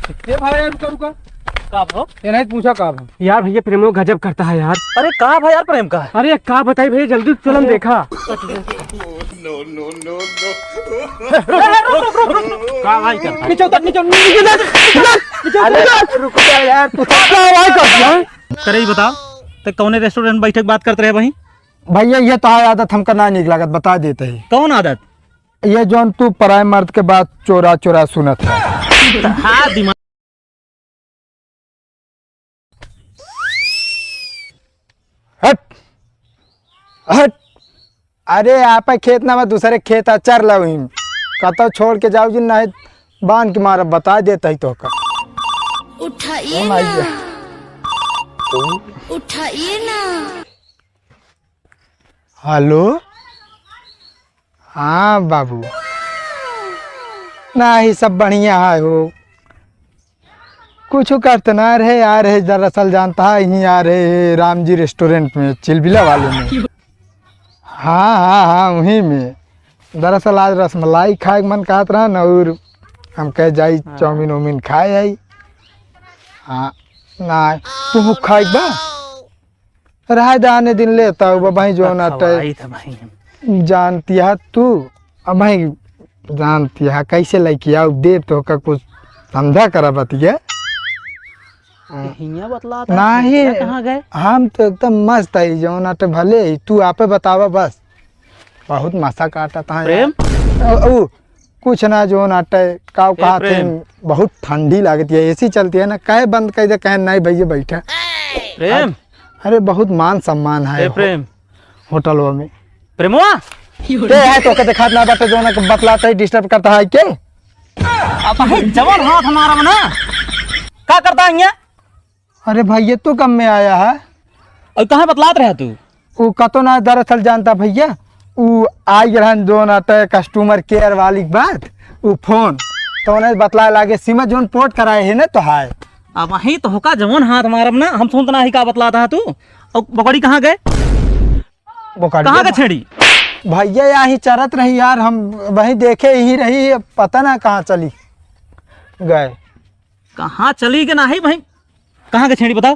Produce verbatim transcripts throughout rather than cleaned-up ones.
ए भाई, रुका, रुका। का भा? ये नहीं पूछा का भा? यार भैया, प्रेमो गजब करता है यार। अरे का भा यार प्रेम का? अरे का बताई भैया, जल्दी चल हम देखा। का भाई करता है? नीचे उतर, नीचे, नीचे उतर, नीचे उतर। अरे रुक जा यार, तू का भाई करता है? करे ही बता, ते कौने restaurant बैठे के बात करत रहे भाई? भैया, ये तो आदत हमका ना नीक लागत, बता देते ही। कौन आदत? ये जौन तू पराए मर्द के बात चोरा चोरा सुनत है। हाँ, दिमाग। हट, हट। अरे, आपे खेत ना बा, दूसरे खेत आ, चर ला वहीं। कतौ छोड़ के जाओ जी, नहीं बांध के मारब, बता देत ही तोहका। उठाइए ए माई ना। गे। उठाइए ना। हेलो, हाँ बाबू। नाही, सब बढ़िया है हो। कुछ करत ना रहे, आ रहे, दरअसल जानता है, यहीं आ रहे हैं राम जी restaurant में, चिलबिला वाले में। हाँ, हाँ, हाँ, वहीं में। दरअसल आज रसमलाई खाए के मन कहत रहा न, और हम कहे जाई हाँ। चाउमीन वाउमीन खाए आई। हाँ, ना, तू खाए के बा? रहे दे, आने दिन लेता हूँ, भाई, जो ना खवाई टे। था भाई। जानती है तू, अब भाई, जानती है, कैसे लेके आओ, दे तो का कुछ समझा करा बतिया। हियाँ बतलाता है, नहीं, भैया कहाँ गए? हम तो एकदम मस्त है, जो ना टे भले ही, तू आपे बतावा बस। बहुत मसा काटा था प्रेम? यार। ओ, ओ, कुछ ना, जो ना टे, का ए, कहा थे, प्रेम। बहुत ठंडी लागती है, एसी चलती है ना, कहे बंद कर दे, कहे नहीं भैया बैठा। प्रेम? अरे बहुत मान सम्मान है ए, हो-, प्रेम। होटलवा में। प्रेमवा? के है तोके देखात ना बाटे, जो ना के बतलाता है, disturb करता है के? अब भाई जवन हाथ हमारा बना, का करता है ये? अरे भैया, तू कब में आया है? और कहाँ बतलात रहा तू? उ कतो ना दरअसल जानता भैया, उ आई रहन जो ना टे customer care वाली बात, उ phone, तो उन्हें बतलाए लागे, सिम जोन port कराए है ना तो हाय। अब वहीं तो होका जवन हाथ मारब ना, हम सुनत ना ही का बतलाता है तू। और बकरी कहाँ गए? बकरी कहाँ के छेड़ी? भैया, यहीं चरत रही यार, हम वहीं देखे ही रही, पता ना कहाँ चली गए। कहाँ चली के नाही भाई? कहाँ के छेड़ी बताओ?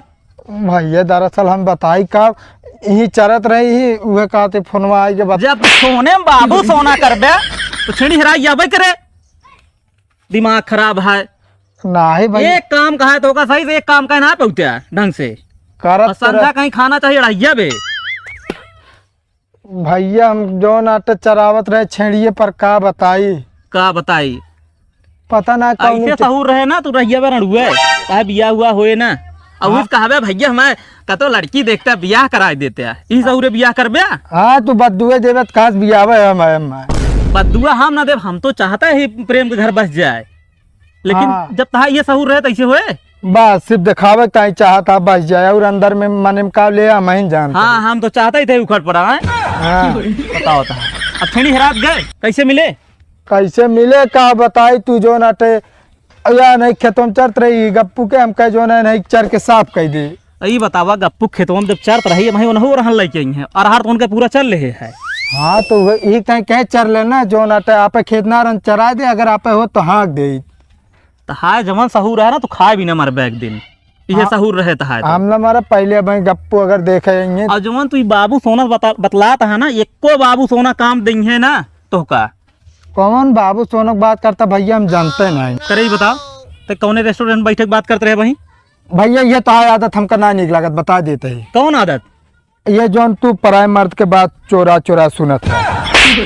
भैया, दरअसल हम बताई का, यहीं चरत रही ही, उहे कहते फोनवा आई के बता। जब सोने में बाबू सोना करबे, तो छेड़ी हेराई जाबे करे। दिमाग खराब है। नाही भाई। एक काम कहा है तो का सही से, एक काम कहे ना पहुँचा ढंग से। करत और संझा करत। कहीं खाना चाहिए अढ़ाइया बे। भैया, हम जौन आटे चरावत रहे छेड़िए पर का बताई? का बताई? पता ना कौन ऐसे च- सहूर रहे ना, तू रहिया बे रड़ुए, चाहे बियाह हुआ होए ना। और हाँ। उस कहबे, "भैया, हमारे कतो लड़की देखता, बियाह कराए देते हैं।" ई सहूरे बियाह करबे? हाँ, तू बद्दुए देवे त खास बियाह है हम, हम। बद्दुआ हम ना देव, हम तो चाहता है प्रेम के घर बस जाए, लेकिन हाँ। जब तहा ये सहूर रहे तो ऐसे होए? बस सिर्फ दिखावे ताई चाहत हा बस जाए, और अंदर में मने में का ले हम ही जानते हाँ, हैं। हम तो चाहते ही थे उखड़ पड़ा है। हाँ। बताओ तो। अब छेड़ी हेरात गए, कैसे मिले? कैसे मिले का बताई तू जो नाटे, या नहीं खेतों में चरत रही गप्पू के, हम कह जो ना नहीं चर के साफ कह दे। ई बतावा गप्पू खेतों में जब चरत रही, वहीं उन्हों रहन लेके आई हैं, अरहर तो उनके पूरा चल रहे है। हाँ तो वह यही कहीं कहे चर लेना, जो नाटे आपे खेत ना रहन चरा दे, अगर आपे हो तो हाँक दे। तहाय जवन सहूर रहे ना, तू खाए भी ना मरबे एक दिन। इहे हाँ। सहूर रहे तहाय तो। हम ना मरब, पहले भाई गप्पू अगर देखे आएंगे। और जवन तू ई बाबू सोना बता-, बतलात है ना, एको बाबू सोना काम देंगे ना तोहका। कौन बाबू सोना की बात करता भैया, हम जानते नहीं। करे ही बताओ, ते कौने restaurant बैठे के बात करते रहे भाई? भैया, ये तो आदत हमका ना नीक लागत, बता देते ही। कौन आदत? ये जौन तू पराए मर्द के बात चोरा चोरा सुनत है।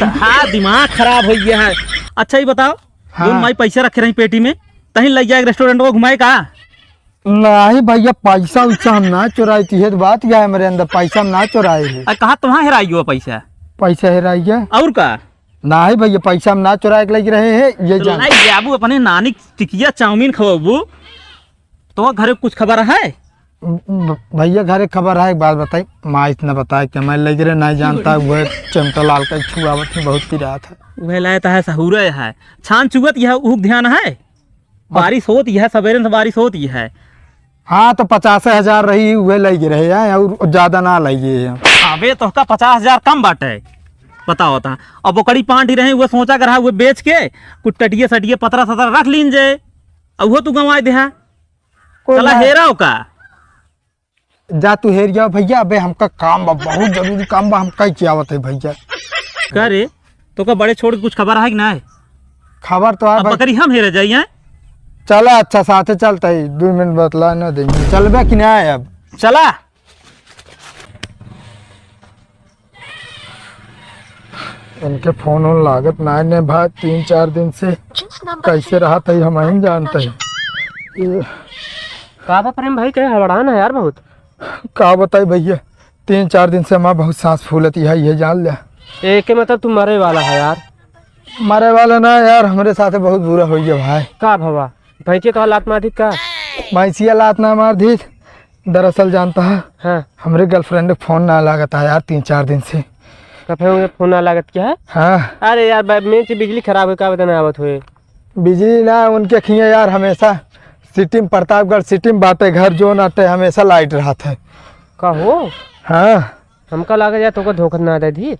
हाँ, दिमाग खराब हो गया है। अच्छा, ये बताओ, हाँ। जौन माई पैसा रखे रही पेटी में, तहीं लग जाए restaurant को घुमाए का? नहीं भैया, पैसा वैसा हम ना चोराई थी, ये तो बात क्या है मेरे अंदर, पैसा हम ना चोराए है। अरे कहाँ, तुहाँ हेराई हुआ पैसा? पैसा हेराई है। और का? नहीं भैया, पैसा हम ना चोराए के लग रहे हैं, ये तो जान। लाई जाबू अपने नानी टिकिया चाउमीन खवाबू, तो घरे कुछ खबर है? ब-, भैया, घरे खबर है, एक बात बताई, माँ इतना बताए कि मैं लग रहे नहीं जानता, वो चिमटा लाल का छुआवत है, बहुत पिरात है। वह लायता है, सहूरे है, छान चुगत यह उहुक ध्यान है, बारिश होत यह, सवेरे से बारिश होत यह। हाँ, तो पचास हजार रही, वह लग रहे हैं, और ज्यादा ना लगे हैं। अबे, तोहका पचास हजार कम बाटे, बताओ ता। अब ओकरी पांठी रहे, वह सोचा कर रहा, वह बेच के कुछ टटिए सटिए पतरा सतरा रख लीन जे। अब वो तू गंवाए देहा। कोई चला ना। हेरा ओका। जा तू हेर गया भैया, अबे हमका काम बा, बहुत जरूरी काम बा, हम कह के आवत है भैया। का रे, तोका बड़े छोड़ के कुछ खबर है कि ना है? खबर तो है अब भाई। बकरी हम हेरे जाई हैं। चला अच्छा साथे चलता है, दो मिनट बतला ना देंगे, चलबे कि ना है अब? चला। इनके फोन उन लागत ना ने भाई, तीन चार दिन से। जिस नंबर कैसे से रहा था हम ही जानते हैं। ये का बा प्रेम भाई, कहे हड़बड़ान है यार बहुत। का बताई भैया, तीन चार दिन से हमार बहुत सांस फूलत है, ये जान ले। एके मतलब तू मरे वाला है यार। मरे वाला ना यार, हमरे साथे बहुत बुरा हो गया भाई। का भवा? भैंसिया तो लात मार दी का? भैंसिया लात ना मार दी, दरअसल जानता है, हाँ। हमरे गर्लफ्रेंड के फोन ना लागत है यार तीन चार दिन से। का फिर उनके फोन ना लागत क्या है? हाँ। अरे यार, बा-, मेन से बिजली खराब है, का बताना आवत हुए? बिजली ना, उनके खिया यार हमेशा सिटी में, प्रतापगढ़ सिटी में बाटे घर, जो नाटे हमेशा लाइट रहत है। का हो? हाँ। हमका लागे यार तोको धोखा ना दे दी।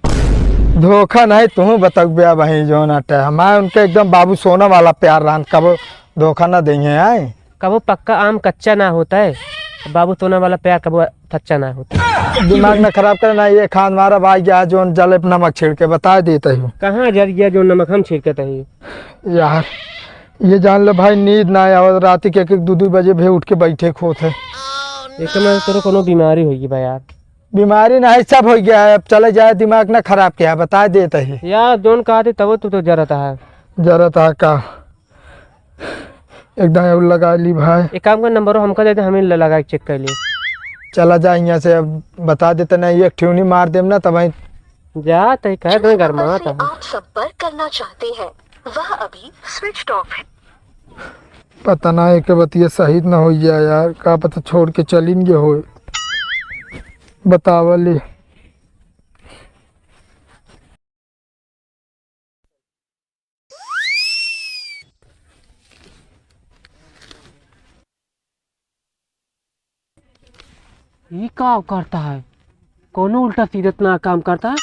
धोखा नहीं, तू बतउबे भाई, जो नाटे हमारे उनके एकदम बाबू सोना वाला प्यार रहन, कबो धोखा ना देंगे आए। कबो पक्का आम कच्चा ना होता है, बाबू सोना वाला प्यार कबो सच्चा ना होता है। दिमाग ना खराब करे ना, ये खान मारा भाई गया जो जले पे नमक छिड़के बता देते हो। कहाँ जल गया जो नमक हम छिड़कते हैं? यार, ये जान ले भाई, नींद ना आवत, रात के एक एक दो दो बजे भी उठ के बैठे खोत है। एक तो मैं तेरे कोनो बीमारी होगी भाई यार। बीमारी ना है, सब हो गया है, अब चले जाए, दिमाग ना खराब किया, बता देते ही। यार, जोन कहा थे तब तू तो जरत है। जरत है का? एकदम अब लगा ली भाई। एक काम कर, नंबर हमका दे दे, हमें ल-, लगा के चेक कर लिए। चला जा यहाँ से, अब बता देते ना, एक ठ्यूनी मार देम ना तब। जा, तय कह दे, गरमा से था। आप संपर्क करना चाहते हैं, वह अभी स्विच ऑफ है। पता ना, एक बतिया सही न हो गया यार, का पता छोड़ के चलिन गए हो। बतावली। ये का करता है? कौनो उल्टा सीधा ना काम करता है?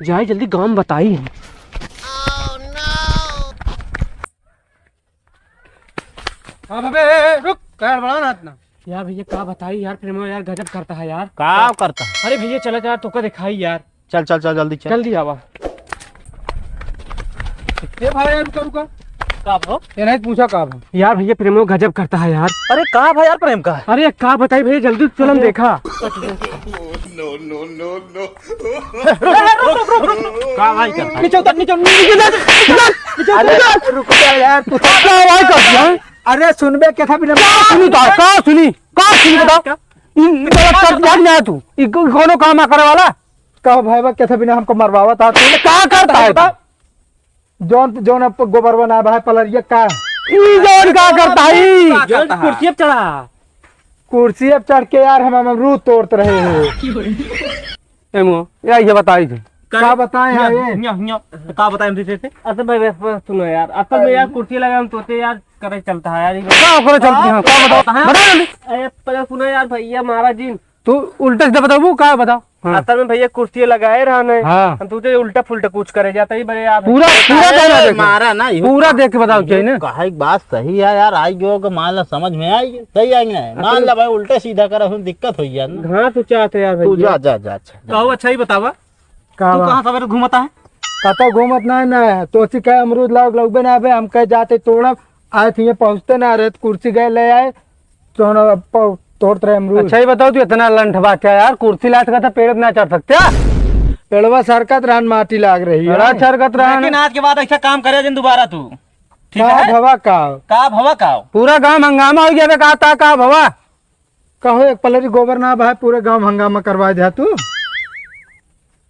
जाए जल्दी गाँव में बताई है। हाँ, अबे, ए, ए, रुक, यार, बड़ा ना इतना। यार भैया, का बताई यार, प्रेमो यार गजब करता है यार। का करता है? अरे भैया, चला जा, तोका दिखाई यार। चल, चल, चल, जल्दी चल। जल्दी आवा। ए भाई, यार, रुका, रुका। का भाव? ये नहीं पूछा का भाव? यार भैया, प्रेमो गजब करता है यार। अरे, का भाई यार, प्रेम का है? अरे, का बताई भैया, जल्दी चल, हम अरे। देखा। का भाई करता है? नीचे उतर, नीचे, नीचे उतर, नीचे उतर। अरे, रुक जा यार, तू का भाई करता है? अरे, सुनबे के था बिना का सुनी तो, का सुनी? का सुनी बता? का? इन, इन गलत कर दिया ना तू। ई को-, कोनो काम आ करे वाला? का भाई बा, के था बिना हमको मरवावा था तू? का करता है बता? तू? जौन, जौन अब गोबर बना भाई पलरिया का? ई जौन का करता है? का जौन करता है? कुर्सी पे चढ़ा। कुर्सी पे चढ़ के यार हम, हम अमरूद तोड़त रहे हैं। एमो, या ये बताई थे। का बताए हैं हियाँ, ये? हियाँ, हियाँ, का बताए हम तुझे से? असल में, बस, बस सुनो यार, असल में यार कुर्सी लगा हम तोते यार करे चलता है यार, ये का ओकरे चलती हैं? का बताओ? हाँ? बता जल्दी। अरे, पहले सुनो यार भैया महाराज जी। तू उल्टा सीधा बताबू, का बताओ? हाँ। असल में भैया कुर्सी लगाए रहा नहीं। हाँ। हम तुझे उल्टा फुल्टा कुछ करे जाता ही बड़े यार। पूरा, पूरा अरे, कहना देखो। मारा ना, यो पूरा देख के बताओ यो चाहिए ना। कहा एक बात सही है यार, आई गयो के मान ला समझ में आई, सही आई ना। मान ला भाई उल्टा सीधा करा, उसमें दिक्कत हो गया ना। घास उचात है यार तू भैया। जा, जा, जा, अच्छा। कहो अच्छा ही बतावा। का तू बा? कहाँ सवेरे घूमता है? कतौ घूमत ना है ना, तोसी कहे अमरूद लाओ, लउबे ना बे, हम कहे जाते तोड़ब, आए थे ये पहुँचते ना रहे, तो कुर्सी गए ले आए, तो हम प-, तोड़त रहे अमरूद। अच्छा, ये बताओ, तू इतना लंठ बाचा यार, कुर्सी लात का था, पेड़ पे ना चढ़ सकते? पेड़वा सरकत रहन, माटी लाग रही है। पेड़वा सरकत रहन। लेकिन आज के बाद ऐसा काम करे जिन दोबारा तू, ठीक का है? भवा का? का भवा का? पूरा गांव हंगामा हो गया बे, का ता का भवा? कहो, एक पलरी गोबर ना भाई, पूरे गांव हंगामा करवा दिया तू।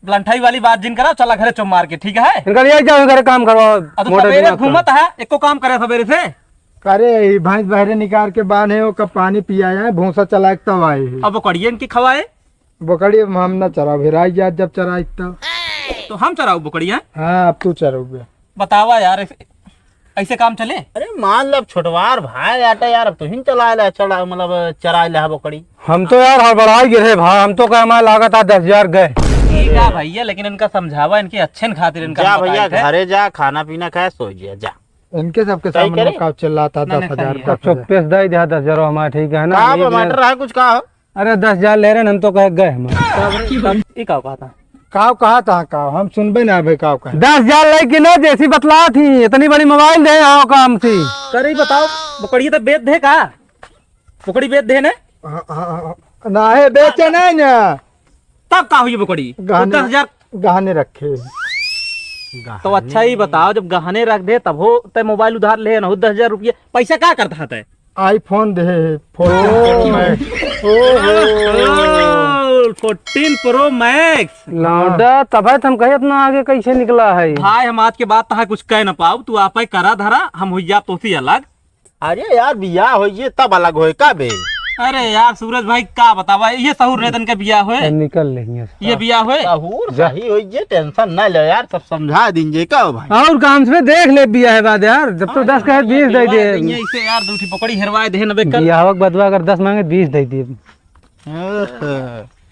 लंठाई वाली बात जिन करा, चला घरे चुप मार के, ठीक है? इनका ले जाओ घरे काम करवाओ, अब तो मोटर सवेरे दिमाग का। घूमत है, एको काम करे सवेरे से। अरे, ई भैंस बहरे निकाल के बांधे, ओका पानी पियाए, भूसा चलाए के तब आए है। अब बोकड़ियन की खवाए? बोकड़ी अब हम ना चराओ, फिर आई जात जब चराई तब। तो हम चराओ बोकड़िया? हाँ, अब तू चराओगे। बतावा यार, ऐसे, ऐसे काम चले? अरे मान लो, अब छोटवार भाई आटा यार, अब तुहिन चलाए ला, चला, मतलब चराए ला बोकड़ी। हम तो यार हड़बड़ाई गे रहे भाई, हम तो कहे हमारे लागत आज दस हजार गए। ठीक है भैया, लेकिन इनका समझावा, इनके अच्छे न खातिर इनका जा हम भैया, बताई थे। घरे जा, खाना पीना खाए, सो जा, जा। इनके सबके सही सामने करे? का चिल्लाता ना, ना, दस हजार, सही है। दस हजार। चुप्पे से दे दिया दस हजार हमारा, ठीक है ना? का ये बा, matter रहा कुछ का हो? अरे दस हजार ले रहे हैं, हम तो कहे गए हम। ई का कहता? काव कहा था, काव? हम सुनबे ना अबे, काव कहे? दस हजार ले के ना, जैसी बतला थी, इतनी बड़ी मोबाइल दे आओ काम से। करे बताओ, बोकड़ी तो बेच दे का? बोकड़ी बेच दे ने? हाँ, हाँ, हाँ। ना है, बेचे नहीं ना। तब का हुई बोकड़ी? गहने, दस हजार। गहने रखे। तो अच्छा ही बताओ, जब गहने रख दे तब हो, तै मोबाइल उधार ले ना हो, दस हजार रुपये, पैसा का करता है तै? iPhone दे, fourteen Pro Max। ओहो, fourteen Pro Max। लौंडा, तब है तुम कहे इतना आगे कैसे निकला है? भाई, हम आज के बाद तहा कुछ कह ना पाऊ, तू आपे करा धरा, हम हुई जाब तोसी अलग। अरे यार, बियाह होइए तब अलग होए का बे? अरे यार सूरज भाई, का बतावा, ये सहूर रहतन के बियाह होए? ए, निकल लेंगे। ये बियाह होए? सहूर जा। सही होइए, tension ना ले यार, सब समझा दीजिए का हो भाई? और काम से देख ले बियाह है बाद यार, जब तो हाँ, दस कहे बीस दे दे। इसे यार दो ठी पकड़ी हेरवाए दे नबे कर। बियाह के बदवा अगर दस मांगे बीस दे दे। ओहो।